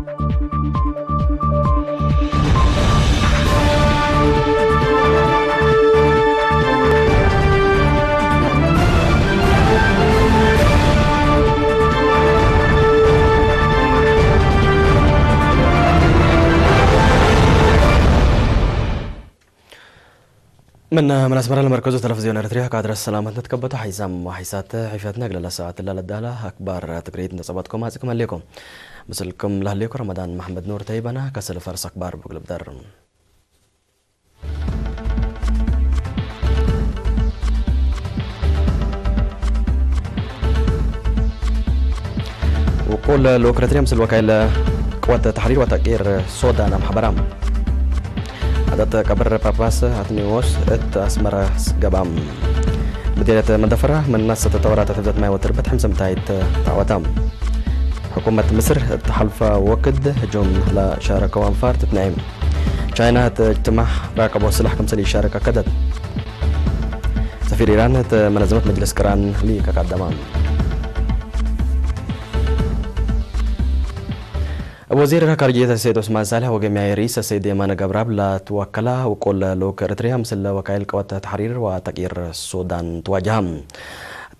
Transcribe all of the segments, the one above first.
من من أسمر المركز تلفزيون إريتريا كادر السلامة نتكبت حيزام وحيسات حيفاتنا قللا ساعة لا لدالا أكبر تقريد نصبتكم عزكم عليكم. مسلكم لهليكم رمضان محمد نور تيبنا كسل فرس أكبر بقلب در. وقول لوكرتريا مثل وكايل قوات تحرير وتأكير سودان أم حبرام. عدد قبر باباس أتنيوس ات أسمر قبام. مدينة مدفرة من ناس تتورى تثبت ما يوتر بتحم سمتايت تعوتام. حكومة مصر تحلف وكد هجوم لا شارك وانفار تتنعيم. ቻይና እቲ እጅትማሕ ራቀቦ ስላሕ ክምሰል ይሻረክ ኣከደት። ሰፊር ኢራን እቲ መነዘመት መጅልስ ቅራን ሊከ ቀደማ። ወዚር ካርጅየት ሰይድ ዑስማን ሳልሕ ወገሚያ ሪስ ሰይድ የማነ ገብረኣብ ላትወከላ ውቁል ልኡክ እርትርያ ምስለ ወካይል ቀወት ተሕሪር ወተቂር ሱዳን ትዋጅሃ።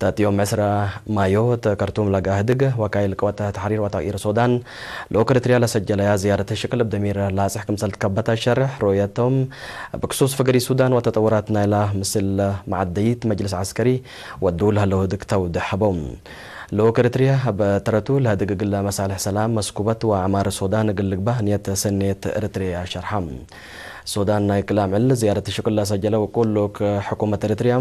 تاتيوم عسرة مايو تكرتوم لقاهدق وكايل قوات تحرير وتغيير السودان لو كرتريا لسجل يا زيارة شكل بدمير لا صح كمسلت كبتا شرح رؤيتهم بخصوص فقري السودان وتطورات نايلة مثل معديت مجلس عسكري والدول هلو دك تودح بوم. لو كرتريا بترتو لهدق قل مصالح سلام مسكوبت وعمار السودان قل لقبه نية سنية إرتريا شرحم. ሱዳን ናይ ክላምዕል ዝያረት ሽኩላ ሰጀለ ወቁል ልኡክ ሕኩመት ኤርትርያ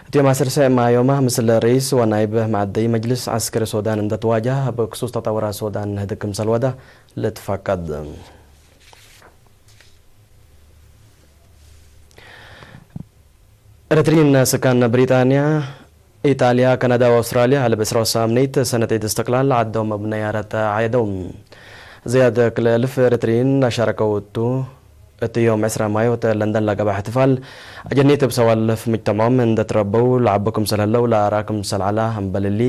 እትዮም ዓሰርተ ማዮማ ምስለ ርኢስ ወናይብ ማዕደይ መጅልስ ዓስከሪ ሱዳን እንደተዋጃ ብክሱስ ተጠወራ ሱዳን ህድክም ሰልወዳ ልትፈቀድ። ኤርትሪን ስካን ብሪጣንያ ኢጣልያ፣ ካናዳ ወኣውስትራልያ፣ ህልብ ዕስራ ወሳምኒት ሰነት ዒድ እስትቅላል ዓዶም ኣብ ነያረት ዓየደው። ዝያድ ክልተ ኣልፍ ኤርትሪን ኣሻረከውቱ እቲ ዮም ዕስራ ማዮ ተ ለንደን ለገባ እሕትፋል ኣጀኒት ብሰዋልፍ ምጅተምዖም እንደትረበው ለዓቡ ክምሰል ህለው ለኣራ ክምሰል ዓላ እምበልሊ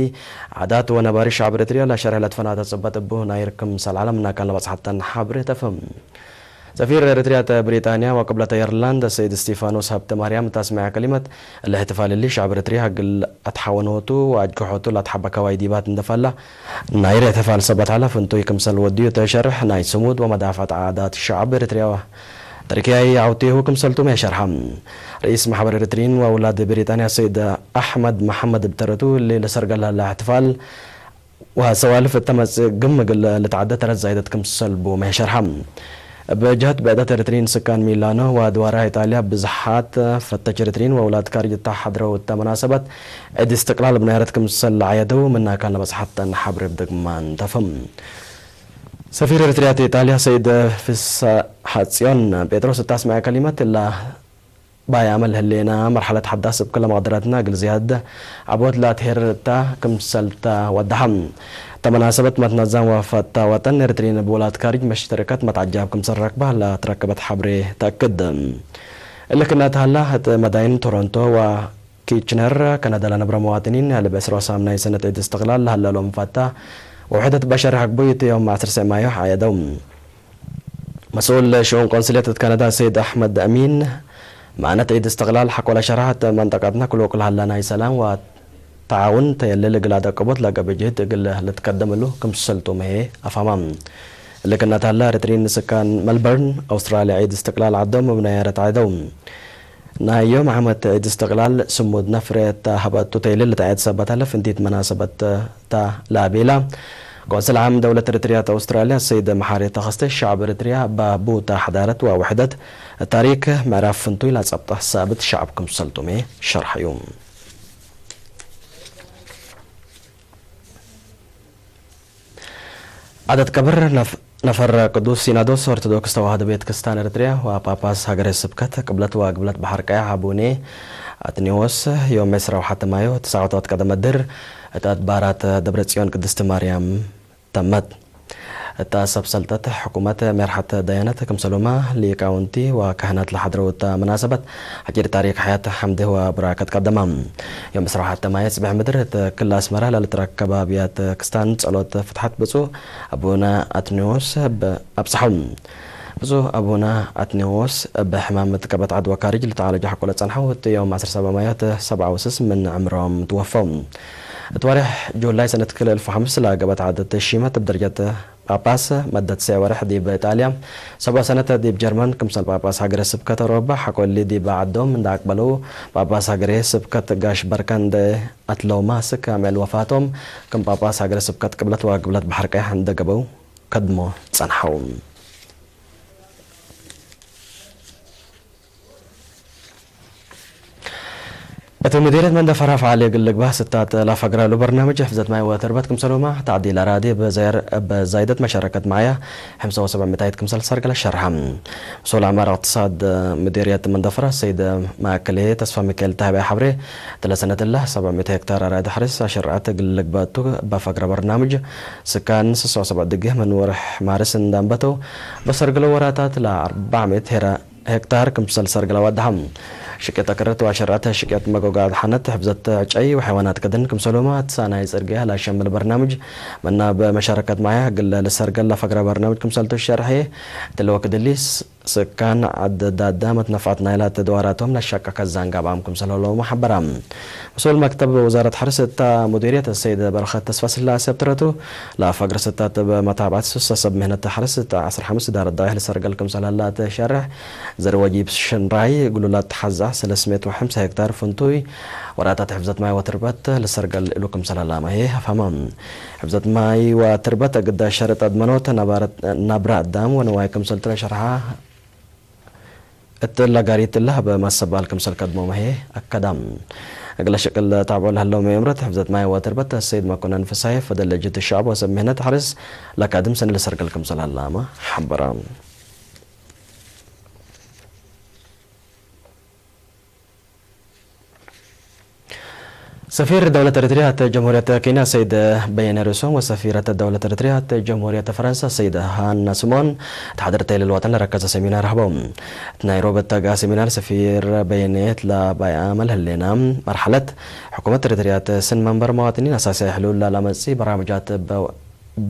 ዓዳት ወነባሪ ሸዓብ ኤርትርያ ለሸርሕ ለትፈናተ ጽበት እቡ ናይር ክምሰል ዓላ ምናካን ለበጽሓተን ሓብሪ ተፍም። ሰፊር ኤርትርያ ተ ብሪጣንያ ወቅብለተ ኤርላንድ ሰይድ ስቲፋኖስ ሃብተ ማርያም ታስማያ ከሊመት፣ እለ እሕትፋል እሊ ሸዓብ ኤርትርያ እግል ኣትሓወነቱ ወኣጅግሖቱ ላትሓበካዋይ ዲባት እንደፋላ፣ ናይር እሕትፋል ሰባት ሓላ ፍንቱይ ክምሰል ወድዩ ተሸርሕ ናይ ስሙድ ወመዳፍዐት ዓዳት ሸዓብ ኤርትርያ ተርኪያይ ዓውቴሁ ክምሰልቱም የሸርሓ። ርኢስ ማሕበር ኤርትሪን ወውላድ ብሪጣንያ ሰይድ ኣሕመድ መሓመድ ብተረቱ እሊ ለሰርገላ ላ እሕትፋል ወሰዋልፍ እተመጽእ ግም እግል ልትዓደ ተረት ዛይደት ክምሰል ቡ መሸርሓ። እብ ጀህት ብዕደት ኤርትሪን ስካን ሚላኖ ወድዋራ ኢጣልያ ብዝሓት ፈተች ኤርትሪን ወውላድ ካርጅ እተሓድረው እተ መናሰበት ዒድ እስትቅላል ብናይረት ክምሰል ለዓየደው ምናካን ለበጽሓተን ሓብሪ ብድግማን ተፍም። ሰፊር ኤርትርያ እተ ኢጣልያ ሰይድ ፍስሓጽዮን ጴጥሮስ እታስማያ ከሊመት እላ ባይ ኣመል ህሌና መርሓለት ሓዳስ እብ ክለ መቕደረትና እግል ዝያድ ዓቦት ላትሄር እታ ክምሰልታ ወዳሓም። ተመናሰበት መትናዛም ወፈታ ወጠን ኤርትሪን ብወላት ካሪጅ መሽተረከት መትዓጃብ ክምሰል ረክባ ላትረከበት ሓብሬ ተእክድ። እልክነት ሃላ እት መዳይን ቶሮንቶ ወኪችነር ከነዳ ለነብረ መዋጥኒን ልበ ዕስራ ወሳም ናይ ሰነት ዒድ እስትቕላል ለሃለሎም ፈታ ወውሕደት በሸር ሐግቡይ እቲ ዮም ዓሰርተ ማዮ ዓየደው። መስኡል ሽኡን ቆንስልየት እት ካናዳ ሰይድ ኣሕመድ ኣሚን፣ ማዕነት ዒድ እስትቕላል ሓቆለ ሸራሕት መንጠቃትና ክልወ ክልሃላ ናይ ሰላም ወተዓውን ተየልል እግል ኣደቀቦት ለገብእ ጅህድ እግል ልትከደም እሉ ክምሰልቱ መሄ ኣፋማ። እልክነት ሃላ ኤርትሪን ስካን መልበርን ኣውስትራልያ ዒድ እስትቅላል ዓዶም እብ ናይ ኣረት ዓደው። ናይ ዮም ዓመት ዒድ እስትቅላል ስሙድ ነፍረ እታ ሃበቱ ተይልል እታ ዒድ ሰበት ኣለ ፍንቲት መናሰበት እታ ላቤላ። ቆንስል ዓም ደውለት ኤርትርያ እታ ኣውስትራልያ ሰይድ መሓሪ ተኸስተ ሸዓብ ኤርትርያ ባቡታ ሓዳረት ወውሕደት ታሪክ ምዕራፍ ፍንቱይ ላጸብጠ ሳብት ሸዓብ ክምሰልቱሜ ሸርሐዩ። ዓደት ቀብር ነፍ-፣ ነፈር ቅዱስ ሲኖዶስ ኦርቶዶክስ ተዋህዶ ቤተ ክርስቲያን ኤርትርያ ወጳጳስ ሃገረ ስብከት ቅብለት ወግብለት ባሕር ቀያሕ ኣቡኔ ኣትኒዎስ ዮም ዕስራ ወሓደ ማዮ ተሳዕታት ቀደመ ድር እታ ኣድባራት ደብረ ጽዮን ቅድስቲ ማርያም ተመት። እታ ሰብ ሰልጠት ሕኩመት መርሓት ዳያነት ክምሰሉማ ሊቃውንቲ ወካህናት ለሓድረው እታ መናሰበት ሓቂር ታሪክ ሓያት ሓምድ ወብራከት ቀደማ። ዮም ዕስራ ወሓደ ማየ ጽብሕ ምድር እተ ክላ ኣስመራ ላልትረከብ ኣብያተ ክስታን ጸሎት ፍትሓት ብፁዕ ኣቡነ ኣትኒዎስ ብ-፣ ኣብጽሖም። ብፁዕ ኣቡነ ኣትኒዎስ ብሕማም እትቀበት ዓድ ወካሪጅ ልተዓለጁ ሓቆለ ጸንሐው እቲ ዮም ዓሰርተ ሰብዓ ማየ እተ ሰብዓ ወስስ ምን ዕምሮም ትወፈው። እቲ ወርሕ ጁላይ ሰነት ክልተ እልፍ ወሓምስ ላገበት ዓደት ሽመት ብደረጃት ጳጳስ መደት ሰ ወርሕ ዲብ ጣልያ፣ ሰብዓ ሰነት ዲብ ጀርመን ክምሰል ጳጳስ ሃገረ ስብከት ሮባ ሓቆሊ ዲብ ዓዶም እንዳኣቅበሉ ጳጳስ ሃገረ ስብከት ጋሽ በርከንደ ኣትለውማ ስክ ኣምዕል ወፋቶም ከም ጳጳስ ሃገረ ስብከት ቅብለት ወግብለት ባሕር ቀያሕ እንደገበው ከድሞ ጸንሐው። እቲ ምዲርየት መንደፈራ ፈዓል የግል ልግባ ስታት ላፋግራሉ በርናምጅ ሕፍዘት ማይ ወተርበት ክምሰሉማ ታዕዲል ኣራዲ በዛይር በዛይደት መሸረከት ማያ ሓምሳ ወሰብዓ ሚታይት ክምሰል ሰርገለ ሸርሓ። ሶላ ኣማራ እቅትሳድ ምዲርየት መንደፈራ ሰይደ ማእከሌ ተስፋ ሚካኤል ታህቢያ ሓብሬ ተለሰነትላ ሰብዓ ሚእቲ ሄክታር ኣራዲ ሕርስ ኣሸርዓት ግል ልግባቱ ባፋግራ በርናምጅ ስካን ስሳ ወሰብዓ ድግህ መንወርሕ ማርስ እንዳንበተው በሰርገለ ወራታት ለኣርባዕ ሚእቲ ሄራ ሄክታር ክምሰል ሰርገላ ዋድሓም። ሽቄት ኣከረት ወኣሸርዐተ ሽቄት መጎጋ ኣድሓነት ሕፍዘት ዕጨይ ወሐይዋናት ከደን ክምሰሎማ ትሳናይ ጽርግያ ላሸምል በርናምጅ መና በመሻረከት ማያ ግለ ልሰርገል ለፈግረ በርናምጅ ክምሰልቱ ሸርሐ ትለወ ክድሊስ ስካን ዓደ ዳዳ መትነፋት ናይላ ተደዋራቶም ለሻቀ ከዛን ጋባም ክምሰል ሆሎሞ ሓበራ። مسؤول مكتب وزارة حرس تا مديرية السيد برخة تسفى سلاسة بترتو لا فقر ستة بمتابعة سوسة سب مهنة حرس تا عصر حمس دار الدايح لسرقل كمسل هلا تشرح زروجي بشنراي قلولات حزة ثلاثمية وخمسة هكتار فنتوي وراتات حفظة ماي وتربت لسرقل إلو كمسل هلا ما هي فهمم حفظة ماي وتربت قد شرط أدمنوت نبرة دام ونواي كمسل تلا شرحة እትላ ጋሪት እላ በማሰባል ክምሰል ከድሞ መሄ ኣከዳም። እግለ ሽቅል ታብዖ ለህለው መየምረት ሕፍዘት ማይ ወተርበት ሰይድ መኮነን ፍሳሄ ፈደል ለጅት ሻዕብ ወሰብ ምህነት ሓርስ ለካድም ሰኒ ለሰርገል ክምሰል ኣላማ ሓበራ። سفير دولة إريتريا تاع جمهورية كينيا سيد بيان رسوم وسفيرة دولة إريتريا تاع جمهورية فرنسا سيد هانا سمون تحضر تيل الوطن لركز سيمينار هبوم. نيروبي تاقا سيمينار سفير بيانات لا باي عمل هلينا مرحلة حكومة إريتريا سن منبر مواطنين أساسي حلول لا لمسي برامجات بو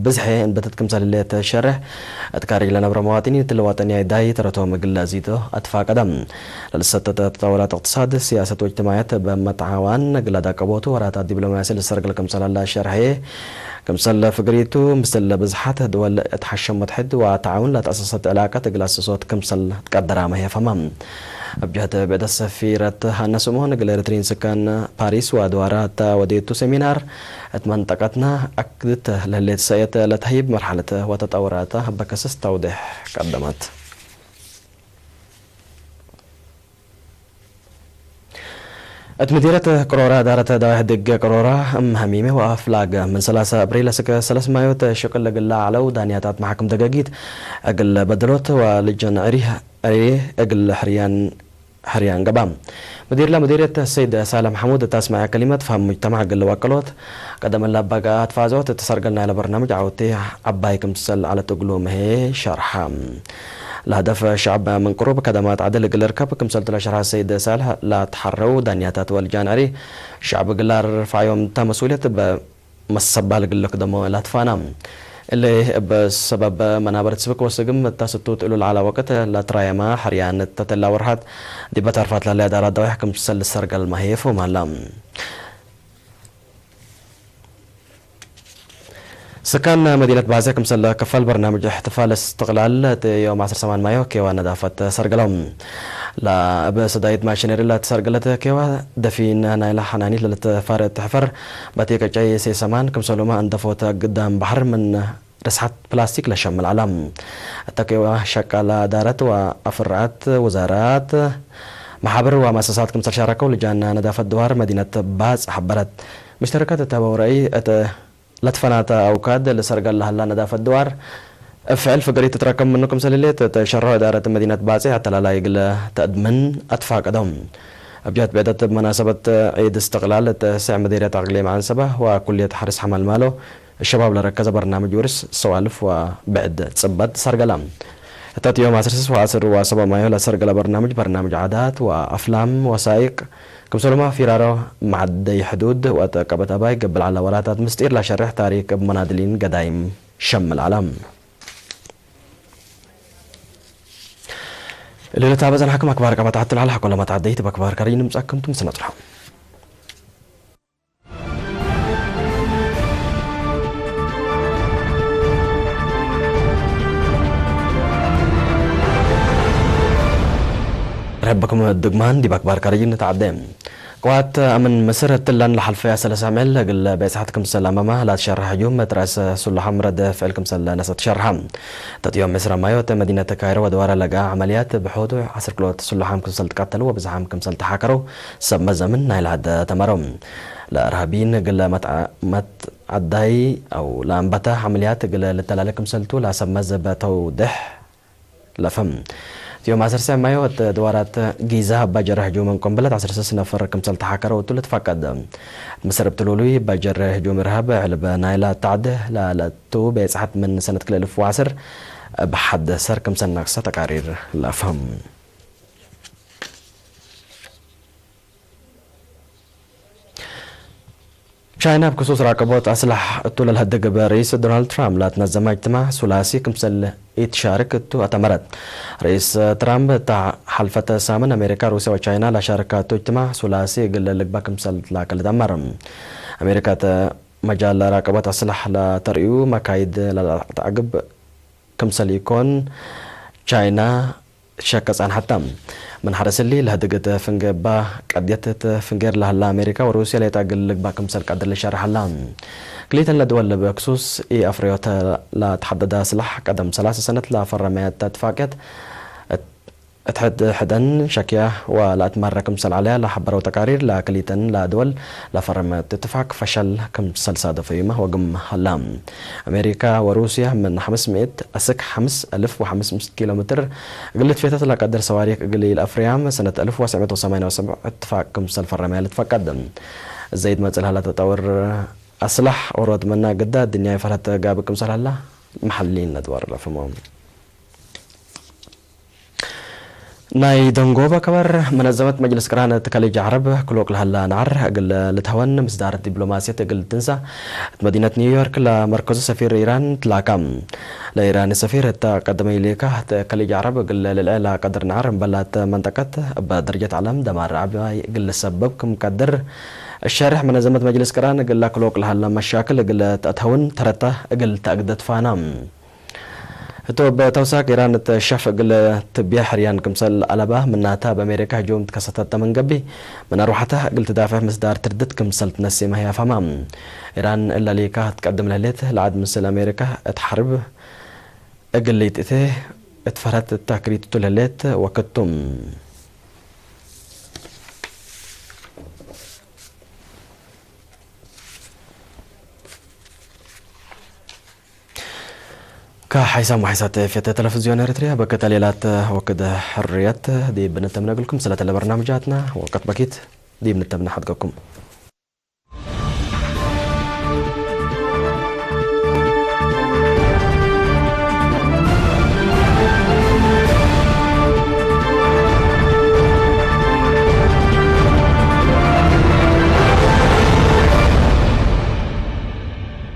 ብዝሒ እንበተት ክምሰል ሌት ሸርሕ እትካሪ ለነብረ መዋጢኒ ትልዋጠንያ ዳይ ተረቶ ምግለ ዚቶ ኣትፋቀደም ለልሰተተ ተወላት እቅትሳድ ሲያሰት ወጅትማያት በመትዓዋን ግላዳ ቀቦቱ ወራታት ዲፕሎማሲ ልሰርግል ክምሰል ኣላ ሸርሐ ክምሰል ፍግሪቱ ምስል ብዝሓት ድወል እትሓሸም ወትሕድ ወተዓውን ላተኣሳሰት ዕላቀት እግል ኣስሶት ክምሰል ትቀደራ መሄፈማ። ኣብ ጀህት ብዕደት ሰፊረት ሃነ ስምኦን እግል ኤርትሪን ስካን ፓሪስ ወድዋራታ ወዴቱ ሰሚናር እት መንጠቀትና ኣክድት ለህሌት ሰየት ለተህይብ መርሓለት ወተጠውራታ በከስስ ተውዴሕ ቀደመት። እት ምዲረት ቅሮራ ዳረት ዳዋሕ ድገ ቅሮራ እም ሀሚሜ ወአፍላግ ምን ሰላሳ አብሪል እስከ ሰለስ ማዮት ሽቅል ግላ አለው ዳንያታት መሓክም ደገጊት እግል በድሎት ወልጀን ዕሪ ዕሪ እግል ሕርያን ሕርያን ገባ። مدير لا مديرية السيد سالم حمود التاسمع كلمة فهم مجتمع قل وكلوت قدم الله بقى تفازوت تسرقلنا إلى برنامج عوتي عباي كمسل على تقلو مهي شرحة. الهدف شعب من قروب كدمات عدل قل ركب كمسل تلا شرحة السيد سالح لا تحرو دانياتات والجان عري شعب قلار رفع يوم تا مسؤولية ب መሰባል ግልክ ደሞ ላትፋና እለ እብ ሰበብ መናበረት ስብክ ወስግም እታ ስቱት እሉ ለዓላ ወቅት ለትራየማ ሕርያን እተተላ ወርሓት ዲበ ታርፋት ላለ ኣዳራ ዳዊሕ ክምሰል ሰርገል ማሄፎም ኣላ። سكان مدينة بازة كمسل كفال برنامج احتفال استقلال يوم عصر سمان مايو كيوا ندافة سرقلهم. لا أب سدايت ماشينري لا تسرقلت كيوا دفين نايلة حناني للتفارة تحفر باتيكا جاي سي سمان كمسلوما أندفوت قدام بحر من رسحت بلاستيك لشم العالم. التكيوا شكل دارت وأفرعت وزارات محابر ومؤسسات كمسل شاركوا لجان ندافة دوار مدينة باز حبرت. مشتركات التابع رأي أت لتفنات أوكاد لسرقل لهلا ندافة دوار. افعل فقري تتراكم منكم سليليت تشرع إدارة مدينة بازي حتى لا لا يقل تأدمن أتفاق أدهم. أبجات بعدت بمناسبة عيد استقلال تسع مديرية أقليم عن سبا وكلية حرس حمل مالو. الشباب لركز برنامج ورس سوالف وبعد صبت سرقلة. تاتيو ماسرسس وعصر وسبا مايو لسرقلة برنامج، برنامج عادات وأفلام وثائق. كم سلمة في رارو معدي حدود وتقبت أباي قبل على وراتات مستير لشرح تاريخ بمنادلين قدايم شم العالم. اللي لتابع زن حكم أكبر كبات عتل على حكومة عديت بأكبر كرين مسأكم تمسنا ترحم. ረበኩም ድግማን ዲብ ኣክባር ካርጅ ንተዓደም። ቅዋት ኣምን ምስር እትላን ለሓልፈያ ሰለሳ ዕመል እግል ቤት ጽሕት ክምሰል ኣማማ ላትሸርሕ ህጁም መትረስ ሱላሓም ረደ ፍዕል ክምሰል ነሰ ተሸርሓ። ተጥዮም ምስር ኣማዮት መዲነት ካይሮ ወደዋረ ለጋ ዓመልያት ብሑቱ ዓስር ክሎት ሱላሓም ክምሰል ተቃተሉ ወብዝሓም ክምሰል ተሓከረው ሰብ መዘምን ናይ ለሃደ ተመረው። ለእርሃቢን እግል መት ዓዳይ ኣው ለኣንባታ ዓመልያት እግል ልተላለ ክምሰልቱ ላሰብ መዘበተው ድሕ ለፈም። ዮም ዓሰርተ ማዮ ወተ ድዋራት ጊዛ ባጀረ ሕጁ መንቆምበለት ዓሰርተ ነፈር ክምሰል ተሓከረ ወቱ ልትፋቀደ። ምስር ብትሉሉይ ባጀረ ሕጁ ምርሃብ ዕልበ ናይላ ታዕድ ላለቱ ቤጽሓት ምን ሰነት ክልተ ኣልፍ ወዓሰርተ ብሓደ ሰር ክምሰል ነክሰ ተቃሪር ለፈም። ቻይና ብክሱስ ራቀቦት ኣስላሕ እቱ ለልሀድግ ብርኢስ ዶናልድ ትራምፕ ላትነዘማ እጅትማዕ ሱላሲ ክምሰል ኢትሻርክ እቱ ኣተመረት። ርኢስ ትራምፕ እታ ሓልፈተ ሳምን ኣሜሪካ፣ ሩስያ ወቻይና ላሻርካቱ እጅትማዕ ሱላሲ እግል ልግባ ክምሰል ላከል ዳመር። ኣሜሪካ ተ መጃል ራቀቦት ኣስላሕ ላተርእዩ መካይድ ላተዕግብ ክምሰል ኢኮን ቻይና ሸከ ጻንሓታ። ምን ሓደ ስሊ ለህድግ እተ ፍንገባ ቀድየት እተ ፍንጌር ለህላ ኣሜሪካ ወሩስያ ሌጣ ግል ልግባ ክምሰል ቀድር ልሸርሐላ። ክሊተን ለድወል ብክሱስ ኢ ኣፍሪዮተ ላተሓደዳ ስላሕ ቀደም ሰላሳ ሰነት ላፈረመያ ተትፋቅያት እትሕድ ሕደን ሸክያ ወላእትማረ ክምሰል ዓለያ ላሓበረው ተቃሪር ላክሊተን ላድወል ላፈረመ ትትፋቅ ፈሸል ክምሰል ሳደፈዩማ ወግም ሀላ። ኣሜሪካ ወሩስያ ምን ሓምስ ሚእት ኣስክ ሓምስ ኣልፍ ወሓምስ ሚእት ኪሎ ሜትር እግል ልትፌታት ላቀድር ሰዋሪክ እግል ኢል ኣፍርያም ሰነት ኣልፍ ወሰዕ ሚእት ወሰማንያ ወሰብዕ እትፋቅ ክምሰል ፈረመያ ልትፈቀድ። ዘይድ መጽል ሀላ ተጠውር ኣስላሕ ኦሮት መና ግዳ ድንያ ይፈረት ጋብ ክምሰል ሀላ መሓሊን ነድዋር ለፍሞ። ናይ ደንጎባ ከበር መነዘመት መጅልስ ቅራን እቲ ከሊጅ ዓረብ ክሎቅ ለሃላ ናዓር እግል ልትሃወን ምስዳር ዲፕሎማሲየት እግል ትንሳ እቲ መዲነት ኒውዮርክ ለመርከዙ ሰፊር ኢራን ትላካ። ለኢራን ሰፊር እታ ቀደመ ኢሌካ እቲ ከሊጅ ዓረብ እግል ልልዐ ላቀድር ናዓር እምበላት መንጠቀት እበ ደረጀት ዓለም ደማር ዓባይ እግል ሰበብ ክም ቀድር الشارح መነዘመት መጅልስ ቅራን እግል ክሎቅ ለሃላ መሻክል እግል ተእትሃውን ተረታ እግል ተእግደት ፋና። እቶ በተውሳክ ኢራን እተ ሸፍ እግል ትቢያ ሕርያን ክምሰል ኣለባ ምናታ በኣሜሪካ ህጆም ትከሰተተ መንገቢ ምን ኣርዋሕታ እግል ትዳፍዕ ምስዳር ትርድት ክምሰል ትነሲ ማህያ ፋማ። ኢራን እላሊካ ትቀድም ለህሌት ለዓድ ምስል ኣሜሪካ እት ሓርብ እግል ሊጥቴ እት ፈረት እታ ክሪትቱ ለህሌት ወክቱም። ከሓይሳም ወሓይሳት ፌተ ተለፍዝዮን ኤርትርያ በከተ ሌላት ወክደ ሕርየት ዲብ ንተምነግልኩም ስለተ ለበርናምጃትና ወቀት በኪት ዲብ ንተምነ ሓድገኩም።